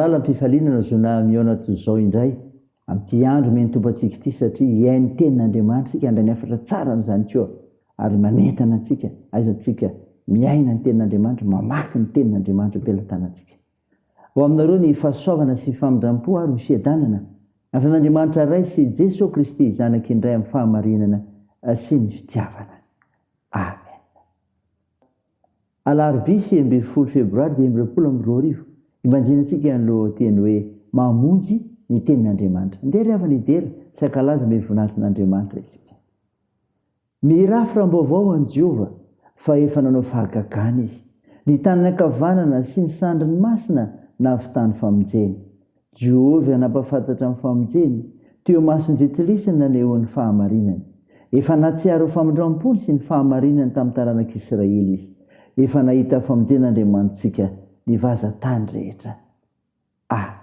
malala, am-pifaliana no ahazoana mihaona toy izao indray amin'ity andro omen'ny Tompo antsika ity satria hihaino ny tenin'Andriamanitra isika, handray ny hafatra tsara amin'izany koa ary manentana antsika, aiza antsika miaina ny tenin'Andriamanitra, mamaky ny tenin'Andriamanitra eo am-pelatanantsika. Ho aminareo ny fahasoavana sy ny famindram-po ary ny fiadanana avy amin'Andriamanitra Ray sy Jesoa Kristy Zanaky ny Ray amin'ny fahamarinana sy ny fitiavana. Amen. Alarobia 19 Febroary 2025, Ibanjinantsika ny lohateny hoe Mamonjy ny Tenin'Andriamanitra. Ndeha ry havana hidera sy hankalaza ny voninahitr'Andriamanitra isika. Mihirà firam-baovao ho an'i Jehovah, fa efa nanao fahagagana izy. Ny tanany ankavanana sy ny sandriny masina nahavitany famonjena. Jehovah nampahafantatra ny famonjeny, teo imason'ny jentilisa ny nanehoany ny fahamarinany. Efa nahatsiaro ny famindram-pony sy ny fahamarinany tamin'ny taranak'Israely izy. Efa nahita famonjena Andriamanitsika ny vazan-tany rehetra. Amen.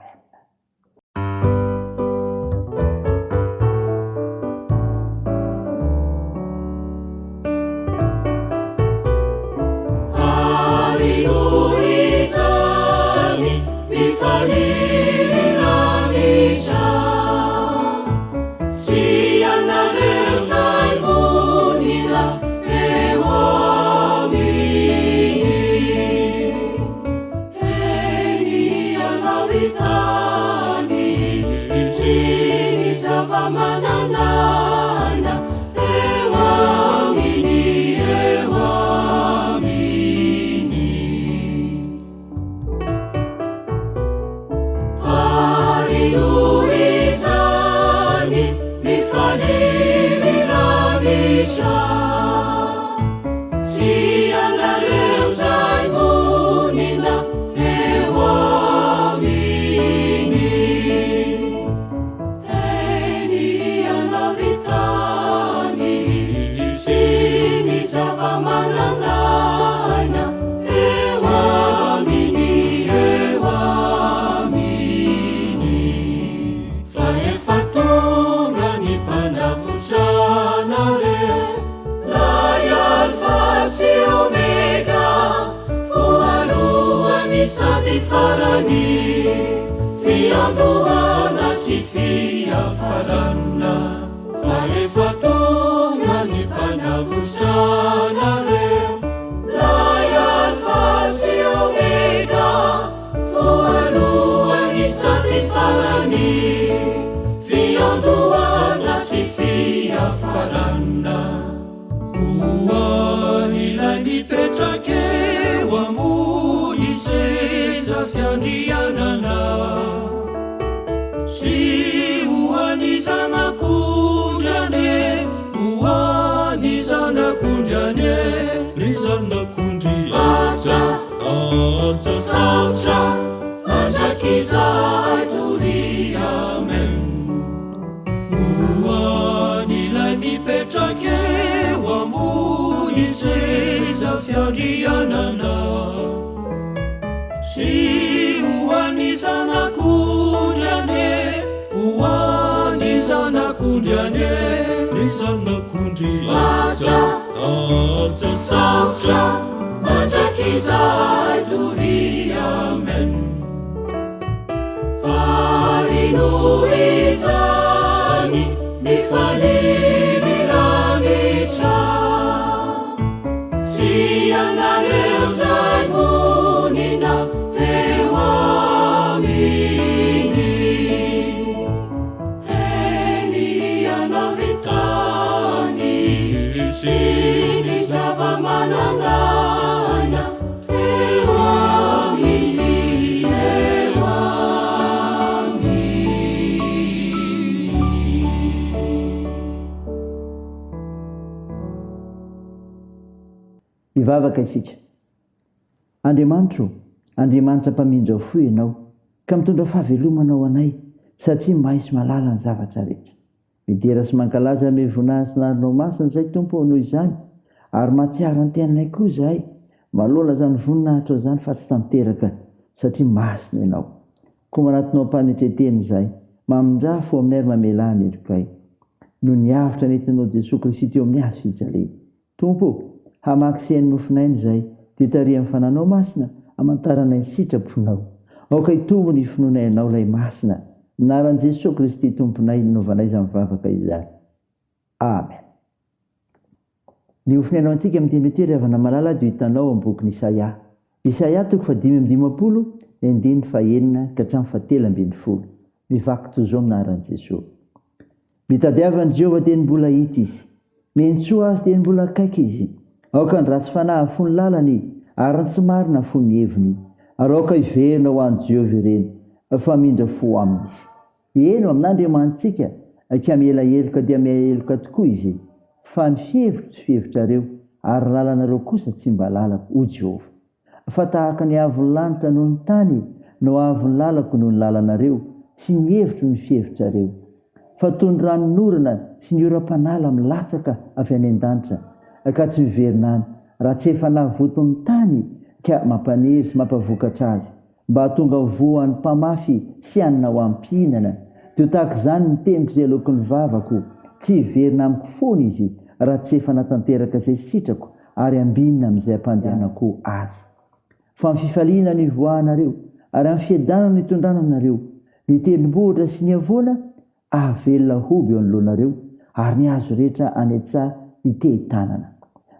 Fiandohana sy fiafarana Fa efa tonga ny mpanavotra anareo Lay Alfa sy Omega Voalohany sady farany Fiandohana sy fiafarana Ho an'ilay mipetraka eo ambony seza fiandrianana sy ho an'ny Zanak'ondry anie, ho an'ny Zanak'ondry anie, ry Zanak'ondry haja, haja, saotra mandrakizay doria, amen. Ho an'ilay mipetraka eo ambony seza fiandrianana sy ho an'ny Zanak'ondry anie, ho an'ny Zanak'ondry anie, ry Zanak'ondry haja, haja, saotra mandrakizay doria, amen. Ary noho izany mifalia ny lanitra sy ianareo izay monina eo aminy. Eny ianao ry tany sy ny zava-manan'aina Eo aminy, eo aminy. Hivavaka isika. Andriamanitra o, Andriamanitra mpamindra fo Ianao, ka mitondra fahavelomana ho anay, satria mahay sy mahalala ny zavatra rehetra. Midera sy mankalaza ny voninahinao masina izay Tompo ô noho izany, ary mahatsiaro ny tenanay koa izahay malola izany voninahitrao izany fa tsy tanteraka satria masina Ianao. Koa manatona am-panetren-tena izahay, mamindrà fo aminay ary mamelà ny helokay. Noho ny avotra nentinao Jesoa Kristy teo amin'ny hazo fijaliana. Tompo ô, hamaky sy haino nofonaina izay, dia tarihan'ny Fananao Masina hamantaranay ny sitraponao. Aoka hitombo ny finoanay Anao Ilay Masina. Anaran'i Jesoa Kristy Tomponay nanaovanay izany vavaka izany. Amen. Ny ho finainao antsika amin'ity andro ity ry havana malala dia ho hitanao ao amin'ny bokin'i Isaia. Isaia toko fahadimy amby dimampolo, ny andininy fahenina ka hatramin'ny fahatelo ambin'ny folo. Mivaky toy izao amin'ny anaran'i Jesoa. Mitadiava an'i Jehovah dia ny mbola hita izy. Miantsoa azy dia ny mbola akaiky izy. Aoka ny ratsy fanahy hahafoy ny lalany, ary ny tsy marina hahafoy ny heviny. Ary aoka hiverina ho an'i Jehovah ireny, fa hamindra fo aminy izy. Eny, ho amin'Andriamanitsika, ka hamela heloka dia hamela heloka tokoa izy. Fa ny fihevitro tsy fihevitrareo, ary ny lalanareo kosa tsy mba lalako, hoy Jehovah. Fa tahaka ny haavon'ny lanitra noho ny tany no haavon'ny lalako noho ny lalanareo, sy ny hevitro noho ny fihevitrareo. Fa toy ny ranonorana sy ny oram-panala milatsaka avy any an-danitra, ka tsy miverina any, raha tsy efa nahavoto ny tany ka mampaniry sy mampavokatra azy, mba hahatonga voa ho an'ny mpamafy sy hanina ho an'ny mpihinana, dia ho tahaka izany ny teniko izay aloaky ny vavako, tsy hiverina amiko foana izy raha tsy efa natanteraka izay sitrako ary ambinina amin'izay ampandehanako azy. Fa amin'ny fifaliana no ivoahanareo, ary amin'ny fiadanana no itondrana anareo, ny tendrombohitra sy ny havoana ahavelona hoby eo anoloanareo, ary ny hazo rehetra any an-tsaha hitehi-tanana.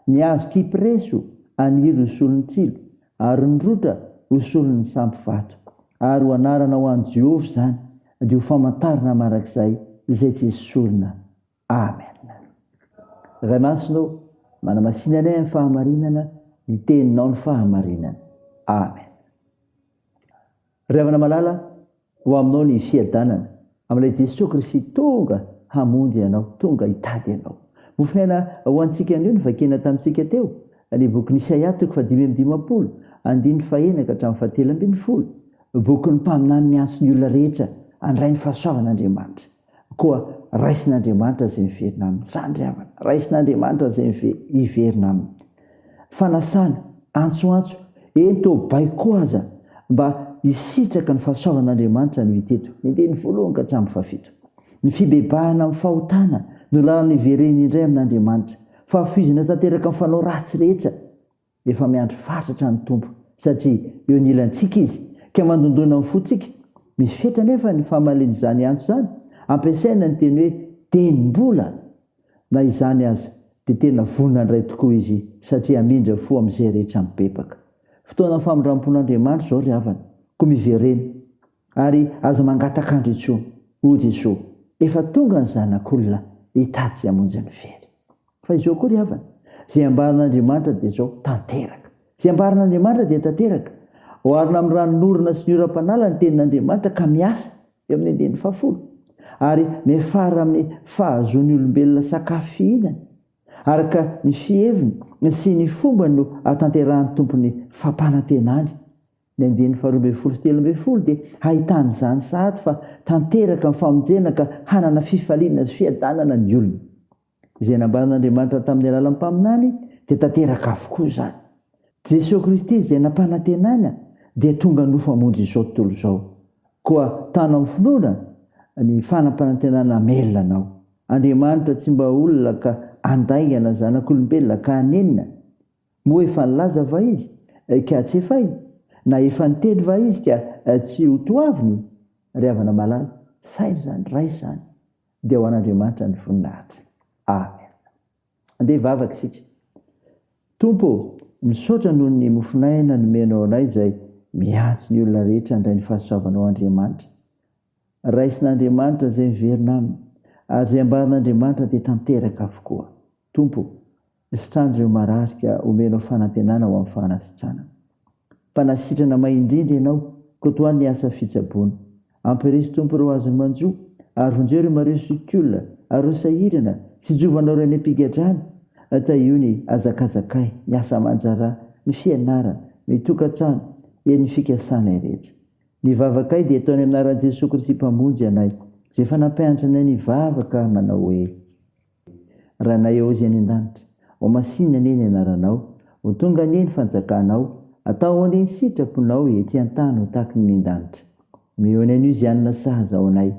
Ny hazo kypreso haniry ho solon'ny tsilo, ary ny rotra ho solon'ny sampy vato. Ary ho anarana ho an'i Jehovah izany, dia ho famantarana mandrakizay izay tsy hesorina. Amen. Ray Masina ô, manamasina anay amin'ny fahamarinana, ny teninao no fahamarinana. Amen. Ry havana malala, ho aminao ny fiadanana, amin'ilay Jesoa Kristy tonga hamonjy anao, tonga hitady anao. Mofon'aina ho antsika anio no vakiana tamintsika teo, ny bokin'i Isaia toko fahadimy amby dimampolo, andininy fahenina ka hatramin'ny fahatelo ambin'ny folo. Bokin'ny mpaminany miantso ny olona rehetra handray ny fahasoavan'Andriamanitra. Koa raisin'Andriamanitra izay miverina aminy. Izany ry havana, raisin'Andriamanitra izay hiverina aminy. Fanasana, antsoantso, eny toa baiko koa aza mba hisitraka ny fahasoavan'Andriamanitra no hita eto, ny andininy voalohany ka hatramin'ny fahafito. Ny fibebahana amin'ny fahotana no lalana hivereny indray amin'Andriamanitra. Fahafoizana tanteraka ny fanao ratsy rehetra. Efa miandry fatratra ny Tompo satria eo anilantsika Izy ka mandondona ny fontsika. Misy fetra anefa ny famalian'izany antso izany. Ampiasaina ny teny hoe tenim-bola. Na izany aza dia tena vonona handray tokoa Izy satria hamindra fo amin'izay rehetra mibebaka. Fotoanan'ny famindram-pon'Andriamanitra izao ry havana, koa miverena ary aza mangataka andro intsony. Hoy Jesoa, Efa tonga ny Zanak'olona hitady sy hamonjy ny very. Fa izao koa ry havana, izay ambaran'Andriamanitra dia izao, tanteraka. Izay ambaran'Andriamanitra dia tanteraka. Oharina amin'ny ranonorana sy ny oram-panala ny tenin'Andriamanitra ka miasa, eo amin'ny andininy fahafolo. Ary miafara amin'ny fahazoan'ny olombelona sakafo fihinana. Araka ny fiheviny sy ny fombany no ahatanterahan'ny Tompo ny fampanantenany. Ny andininy faharoa ambin'ny folo sy 13 dia ahitana izany sahady fa tanteraka ny famonjena ka hanana fifaliana sy fiadanana ny olona. Izay nambaran'Andriamanitra tamin'ny alalan'ny mpaminany dia tanteraka avokoa izany. Jesoa Kristy izay nampanantenaina dia tonga nofo hamonjy izao tontolo izao. Koa tano amin'ny finoana ny fanampanantenana hamelona anao. Andriamanitra tsy mba olona ka handaingana zanak'olombelona ka hanenina. Moa efa nilaza va izy ka tsy efainy? Na efa niteny va izy ka tsy ho toaviny? Ry havana malala, saino izany, raiso izany. Dia ho an'Andriamanitra ny voninahitra. Amen. Andeha hivavaka isika. Tompo ô, misaotra noho ny mofon'aina nomenao anay izay miantso ny olona rehetra handray ny fahasoavanao Andriamanitra. Raisin'Andriamanitra izay miverina aminy, ary izay ambaran'Andriamanitra dia tanteraka avokoa. Tompo ô, sitrano ireo marary ka omenao fanantenana ho amin'ny fanasitranana. Mpanasitrana mahay indrindra Ianao, koa tohano ny asa fitsaboana. Ampirisy Tompo ireo azony manjo, ary vonjeo ireo mareso sy olona, ary ireo sahirana, tsinjovanao ireo any am-pigadrana. Tahio ny hazakazakay, ny asa aman-draharaha, ny fianarana, ny tokantrano, eny ny fikasanay rehetra. Ny vavakay dia ataonay amin'ny anaran'i Jesoa Kristy Mpamonjy anay, izay efa nampianatra anay nivavaka manao hoe. Ranay ao izay any an-danitra, ho masinina anie ny anaranao, ho tonga anie ny fanjakanao, atao anie ny sitraponao ety an-tany ho tahaky ny any an-danitra. Mihaona anio izay hanina sahaza ho anay,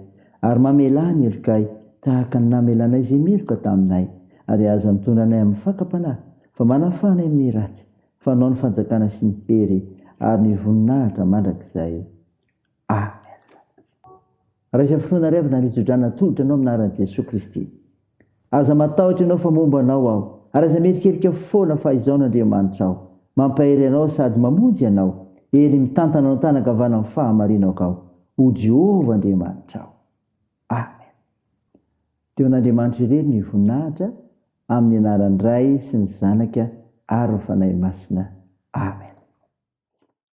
ary mamelà ny helokay, tahaka ny namelanay izay meloka taminay, ary aza mitondra anay amin'ny fakam-panahy, fa manafaha anay amin'ny ratsy, fa Anao ny fanjakana sy ny hery ary ny voninahitra mandrakizay. Amen. Raisa finoana ry havana ny tsodrano atolotra anao amin'ny anaran'i Jesoa Kristy. Aza matahotra ianao fa momba anao aho, ary aza mierikerika foana fa izao no Andriamanitrao, mampahery anao sady mamonjy anao, eny mitantana anao tanan-kavana amin'ny fahamarinako aho, ho Jehovah Andriamanitrao. Amen. Teo an'Andriamanitra irery ny voninahitra, amin'ny anaran'ny Ray sy ny Zanaka ary ny Fanahy Masina. Amen.